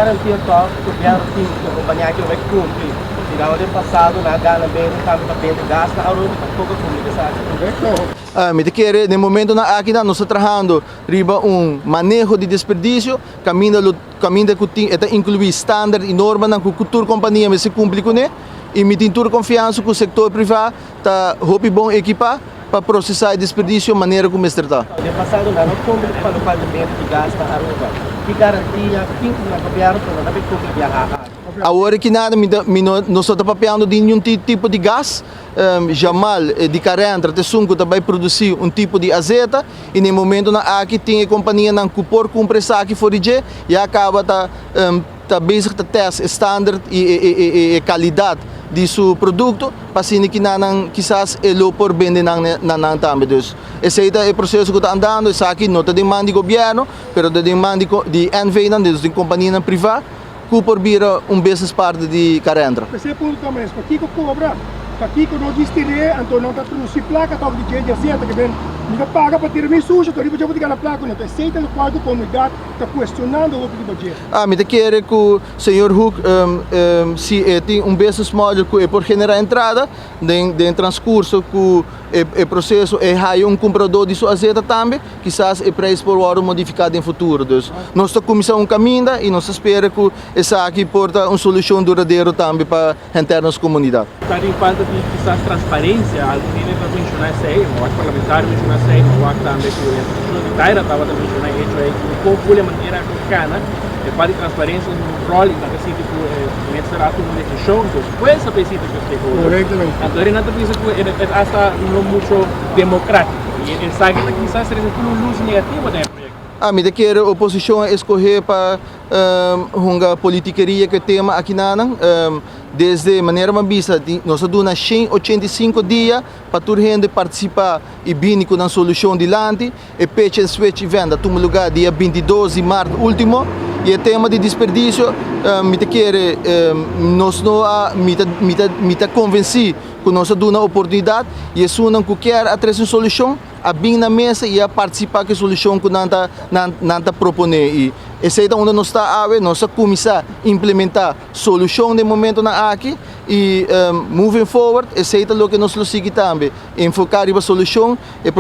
Garantia tòg ku gobièrnu tin ku e kompania aki lo bai kumpli. Si nan den pasado nan a gana bende tambe pa bende gas na Aruba, tampoko a kumpli ku esaki. Mi ta kere den momentonan aki nan nos ta trahando riba un maneho di desperdisio kaminda lo kaminda ku tin e ta inkluí standaard i normanan ku tur kompania mester kumpli kuné i mi tin tur konfiansa ku sektor privá ta hopi bon ekipá pa prosesá e desperdisio manera ku mester ta. Den pasado nan no kumpli ku lokual di benta di gas na Aruba. Ki garantia tin ku nan gobièrnu ku no ta bay kumpli biaha aki? Awor aki nada mi ta mi no nos no ta papiando di niun tipo di gas. Jamal di Carentra ta esun ku ta bay produsí un tipo di azeta i na e momentonan aki tin e kompanianan ku por kumpra esaki for di dje ya kaba ta ta bezig ta test e standard i e kalidat di su produkto pa asina ki nan kisas e lo por bende nan na nan tambe. Dus esei ta e proseso ku ta andando. Esaki no ta den man di gobièrnu pero ta den man di NV nan, dus di kompanianan privá ku por bira un business partner di Carentra. P'esei punto ta mes, pakiko kobra? Pakiko no djis tir'é anto nan ta trusi plaka tok di dje djaseta ke ben mi ta paga pa tira mi susha to riba dje bo ta gana plaka ku no. Esei ta lokual ku komunidat ta kuestionando hopi riba dje. Ah, mi ta kere ku señor Hoek si e tin un business model ku e por generá entrada den den transkurso ku e e proseso e haya un kumpradó di su azeta tambe, kisas e preis por wòrdu modifiká den futuro. Dus nos ta kuminsá un kaminda i nos ta spera ku esaki por ta un solushon duradero tambe pa henter nos komunidat. Ta tin falta di kisas transparencia, algun hende ta menciona esey, un wak parlamentario menciona esey, un wak tambe cu e asociacion di Taira tabata menciona e hecho ey cu con ful e manera cu cana, e falta di transparencia hunga un rol y nan ta sinti cu e mester a tuma un decision despues a bay sinti cu e stakeholders. Anto eri nan ta bisa cu e ta hasta no mucho democratico y esaki ta kisas trece tur un luz negativo den e proyecto. Ami ta kere oposicion a escoge pa hunga politikeria ku e tema akinanan. Desde manera mi a bisa nos a duna 185 dia pa tur hende partisipá i bini ku nan solushon dilanti. E Pitch and Switch event a tuma lugá dia 22 di mart último i e tema di disperdisio mi ta kere nos no a mi ta mi ta mi ta konvensí ku nos a duna oportunidat i esunnan ku kier a trese un solushon a bin na mesa i a partisipá ku e solushon ku nan ta nan nan ta proponé i esei ta unda nos ta awe. Nos a kuminsá implementá solushon den momentonan aki i moving forward esei ta loke nos lo sigui tambe, enfoká riba solushon, e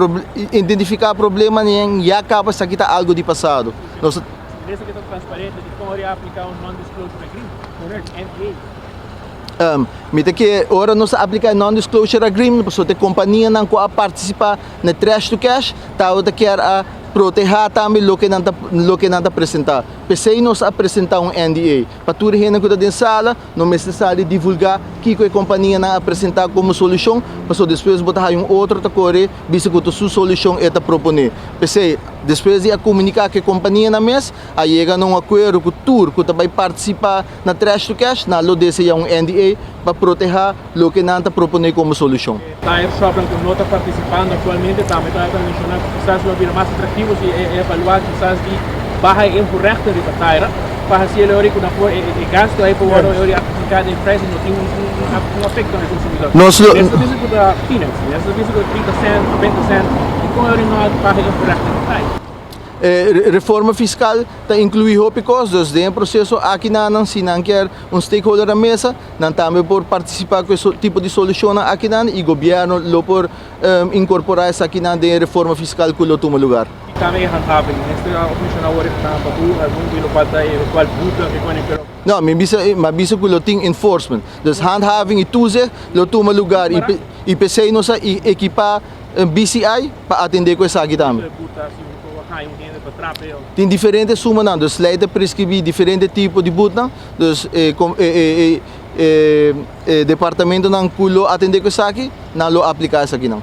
identifiká problemanan ya kaba esaki ta algu di pasado. Nos ta. Mester ke ta transparente dikon ora a apliká un non-disclosure agreement, NDA? Mi ta kere ora nos a apliká e non-disclosure agreement pasobra ta e kompanianan ku a partisipá na e trash to cash tabata kier a protehá tambe loke nan ta loke nan ta presentá. P'esei nos a presentá un NDA pa tur hende ku ta den sala no mester sa di divulgá kiko e kompanianan a presentá komo solushon pasobra despues bo ta haña un otro ta kore bisa ku ta su solushon e ta proponé. P'esei despues di a komuniká ku e kompanianan mes a yega na un akuerdo ku tur ku ta bai partisipá Na Trash to Cash nan lo deseá un NDA pa protehá loke nan ta proponé komo solushon. Tire shopnan ku no ta partisipando aktualmente tambe ta menshoná ku kisas lo bira mas atraktivo si e evaluá kisas di baha e invoerrechten riba tire pa hasi el ori ku nan por e gasto ei por wòrdu e ori apliká den prijs i no tin un afekto na e konsumidor. Nos lo. Mester bisa ku ta peanuts, mester bisa ku ta 30 cent, 90 cent, dikon e ori no a baha e invoerrechten di tire? E reforma fiscal ta inclui hopi cos, dus den e proceso aki nan si nan kier un stakeholder na mesa, nan tambe por participa cu e tipo di solucionnan aki nan y gobierno lo por incorpora esakinan den e reforma fiscal cu lo tuma lugar. Y tambe e handhaving, mester a menciona awor e ta pa algun di locual ta e eventual boete que pone, pero. No, mi bisa, mi a bisa cu lo tin enforcement. Dus handhaving y toezicht lo tuma lugar y p'esey nos a equipa BCI pa atendé ku esaki tambe. Tin diferente sumanan, dus lei ta preskribí diferente tipo di butnan, dus e e departamentonan ku lo atendé ku esaki, nan lo apliká esakinan.